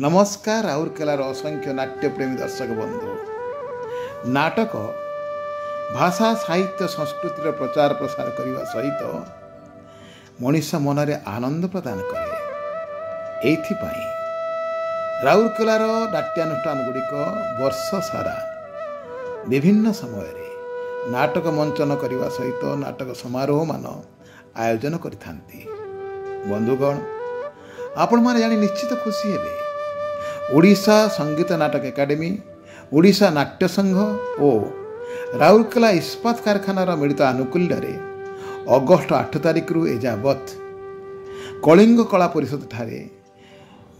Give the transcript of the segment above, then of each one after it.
ନମସ୍କାର ରାଉରକେଲାର ଅସଂଖ୍ୟ ନାଟ୍ୟପ୍ରେମୀ ଦର୍ଶକ ବନ୍ଧୁ। ନାଟକ ଭାଷା, ସାହିତ୍ୟ, ସଂସ୍କୃତିର ପ୍ରଚାର ପ୍ରସାର କରିବା ସହିତ ମଣିଷ ମନରେ ଆନନ୍ଦ ପ୍ରଦାନ କରେ। ଏଇଥିପାଇଁ ରାଉରକେଲାର ନାଟ୍ୟାନୁଷ୍ଠାନ ଗୁଡ଼ିକ ବର୍ଷ ସାରା ବିଭିନ୍ନ ସମୟରେ ନାଟକ ମଞ୍ଚନ କରିବା ସହିତ ନାଟକ ସମାରୋହମାନ ଆୟୋଜନ କରିଥାନ୍ତି। ବନ୍ଧୁଗଣ, ଆପଣମାନେ ଜାଣି ନିଶ୍ଚିତ ଖୁସି ହେବେ, ଓଡ଼ିଶା ସଙ୍ଗୀତ ନାଟକ ଏକାଡେମୀ, ଓଡ଼ିଶା ନାଟ୍ୟ ସଂଘ ଓ ରାଉରକେଲା ଇସ୍ପାତ କାରଖାନାର ମିଳିତ ଆନୁକୂଲ୍ୟରେ ଅଗଷ୍ଟ 8 ତାରିଖରୁ ଏଯାବତ୍ କଳିଙ୍ଗ କଳା ପରିଷଦଠାରେ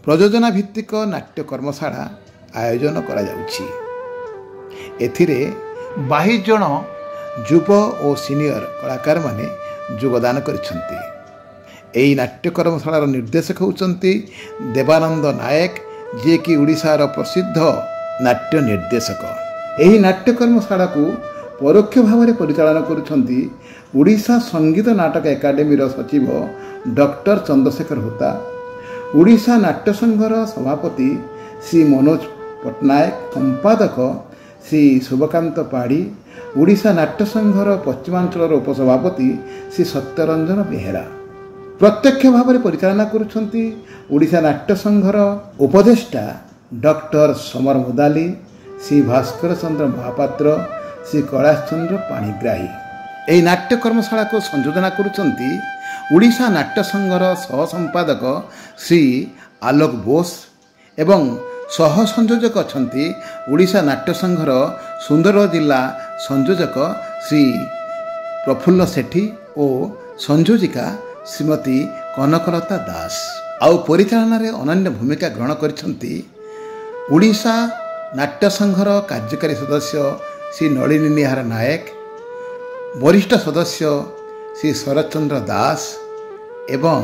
ପ୍ରଯୋଜନା ଭିତ୍ତିକ ନାଟ୍ୟ କର୍ମଶାଳା ଆୟୋଜନ କରାଯାଉଛି। ଏଥିରେ 22 ଜଣ ଯୁବ ଓ ସିନିୟର କଳାକାରମାନେ ଯୋଗଦାନ କରିଛନ୍ତି। ଏହି ନାଟ୍ୟ କର୍ମଶାଳାର ନିର୍ଦ୍ଦେଶକ ହେଉଛନ୍ତି ଦେବାନନ୍ଦ ନାୟକ, ଯିଏକି ଓଡ଼ିଶାର ପ୍ରସିଦ୍ଧ ନାଟ୍ୟ ନିର୍ଦ୍ଦେଶକ। ଏହି ନାଟ୍ୟ କର୍ମଶାଳାକୁ ପରୋକ୍ଷ ଭାବରେ ପରିଚାଳନା କରୁଛନ୍ତି ଓଡ଼ିଶା ସଙ୍ଗୀତ ନାଟକ ଏକାଡେମୀର ସଚିବ ଡକ୍ଟର ଚନ୍ଦ୍ରଶେଖର ହୋତା, ଓଡ଼ିଶା ନାଟ୍ୟ ସଂଘର ସଭାପତି ଶ୍ରୀ ମନୋଜ ପଟ୍ଟନାୟକ, ସମ୍ପାଦକ ଶ୍ରୀ ଶୁଭକାନ୍ତ ପାଢ଼ୀ, ଓଡ଼ିଶା ନାଟ୍ୟ ସଂଘର ପଶ୍ଚିମାଞ୍ଚଳର ଉପସଭାପତି ଶ୍ରୀ ସତ୍ୟରଞ୍ଜନ ବେହେରା। ପ୍ରତ୍ୟକ୍ଷ ଭାବରେ ପରିଚାଳନା କରୁଛନ୍ତି ଓଡ଼ିଶା ନାଟ୍ୟ ସଂଘର ଉପଦେଷ୍ଟା ଡକ୍ଟର ସମର ମୁଦାଲି, ଶ୍ରୀ ଭାସ୍କର ଚନ୍ଦ୍ର ମହାପାତ୍ର, ଶ୍ରୀ କୈଳାସ ଚନ୍ଦ୍ର ପାଣିଗ୍ରାହୀ। ଏହି ନାଟ୍ୟ କର୍ମଶାଳାକୁ ସଂଯୋଜନା କରୁଛନ୍ତି ଓଡ଼ିଶା ନାଟ୍ୟ ସଂଘର ସହ ସମ୍ପାଦକ ଶ୍ରୀ ଆଲୋକ ବୋଷ ଏବଂ ସହ ସଂଯୋଜକ ଅଛନ୍ତି ଓଡ଼ିଶା ନାଟ୍ୟ ସଂଘର ସୁନ୍ଦରଗଡ଼ ଜିଲ୍ଲା ସଂଯୋଜକ ଶ୍ରୀ ପ୍ରଫୁଲ୍ଲ ସେଠୀ ଓ ସଂଯୋଜିକା ଶ୍ରୀମତୀ କନକଲତା ଦାସ। ଆଉ ପରିଚାଳନାରେ ଅନନ୍ୟ ଭୂମିକା ଗ୍ରହଣ କରିଛନ୍ତି ଓଡ଼ିଶା ନାଟ୍ୟ ସଂଘର କାର୍ଯ୍ୟକାରୀ ସଦସ୍ୟ ଶ୍ରୀ ନଳିନୀ ନିହାର ନାୟକ, ବରିଷ୍ଠ ସଦସ୍ୟ ଶ୍ରୀ ଶରତଚନ୍ଦ୍ର ଦାସ ଏବଂ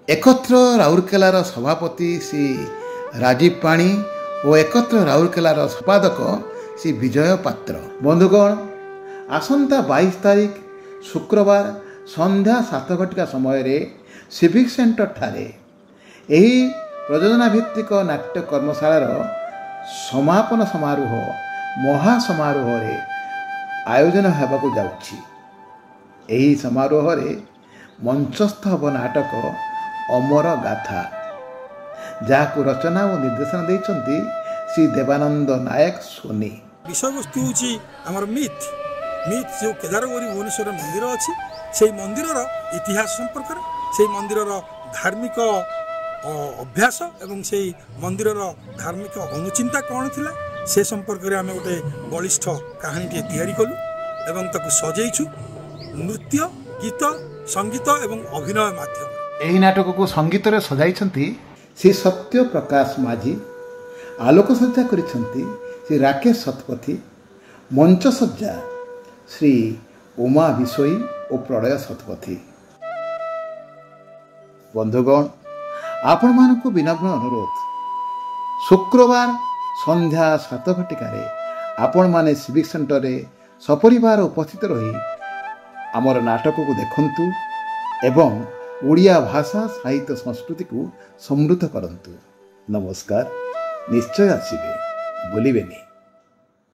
ଏକତ୍ର ରାଉରକେଲାର ସଭାପତି ଶ୍ରୀ ରାଜୀବ ପାଣି ଓ ଏକତ୍ର ରାଉରକେଲାର ସମ୍ପାଦକ ଶ୍ରୀ ବିଜୟ ପାତ୍ର। ବନ୍ଧୁଗଣ, ଆସନ୍ତା 22 ତାରିଖ ଶୁକ୍ରବାର ସନ୍ଧ୍ୟା 7 ଘଟିକା ସମୟରେ ସିଭିକ୍ ସେଣ୍ଟରଠାରେ ଏହି ପ୍ରଯୋଜନା ଭିତ୍ତିକ ନାଟ୍ୟ କର୍ମଶାଳାର ସମାପନ ସମାରୋହ ମହାସମାରୋହରେ ଆୟୋଜନ ହେବାକୁ ଯାଉଛି। ଏହି ସମାରୋହରେ ମଞ୍ଚସ୍ଥ ହେବ ନାଟକ ଅମର ଗାଥା, ଯାହାକୁ ରଚନା ଓ ନିର୍ଦ୍ଦେଶନା ଦେଇଛନ୍ତି ଶ୍ରୀ ଦେବାନନ୍ଦ ନାୟକ ସୋନି। ବିଷୟବସ୍ତୁ ହେଉଛି ଆମର ମିଥ୍ ଯେଉଁ କେଦାରଗୌରୀ ଭୁବନେଶ୍ୱରରେ ମନ୍ଦିର ଅଛି, ସେଇ ମନ୍ଦିରର ଇତିହାସ ସମ୍ପର୍କରେ, ସେଇ ମନ୍ଦିରର ଧାର୍ମିକ ଅଭ୍ୟାସ ଏବଂ ସେଇ ମନ୍ଦିରର ଧାର୍ମିକ ଅନୁଚିନ୍ତା କ'ଣ ଥିଲା ସେ ସମ୍ପର୍କରେ ଆମେ ଗୋଟେ ବଳିଷ୍ଠ କାହାଣୀଟିଏ ତିଆରି କଲୁ ଏବଂ ତାକୁ ସଜେଇଛୁ ନୃତ୍ୟ, ଗୀତ, ସଙ୍ଗୀତ ଏବଂ ଅଭିନୟ ମାଧ୍ୟମରେ। ଏହି ନାଟକକୁ ସଙ୍ଗୀତରେ ସଜାଇଛନ୍ତି ଶ୍ରୀ ସତ୍ୟ ପ୍ରକାଶ ମାଝୀ, ଆଲୋକସଜ୍ଜା କରିଛନ୍ତି ଶ୍ରୀ ରାକେଶ ଶତପଥୀ, ମଞ୍ଚସଜ୍ଜା ଶ୍ରୀ ଉମା ବିଷୋଇ ଓ ପ୍ରଳୟ ଶତପଥୀ। ବନ୍ଧୁଗଣ, ଆପଣମାନଙ୍କୁ ବିନମ୍ର ଅନୁରୋଧ, ଶୁକ୍ରବାର ସନ୍ଧ୍ୟା 7 ଘଟିକାରେ ଆପଣମାନେ ସିଭିକ୍ ସେଣ୍ଟରରେ ସପରିବାର ଉପସ୍ଥିତ ରହି ଆମର ନାଟକକୁ ଦେଖନ୍ତୁ ଏବଂ ଓଡ଼ିଆ ଭାଷା, ସାହିତ୍ୟ, ସଂସ୍କୃତିକୁ ସମୃଦ୍ଧ କରନ୍ତୁ। ନମସ୍କାର। ନିଶ୍ଚୟ ଆସିବେ, ଭୁଲିବେନି।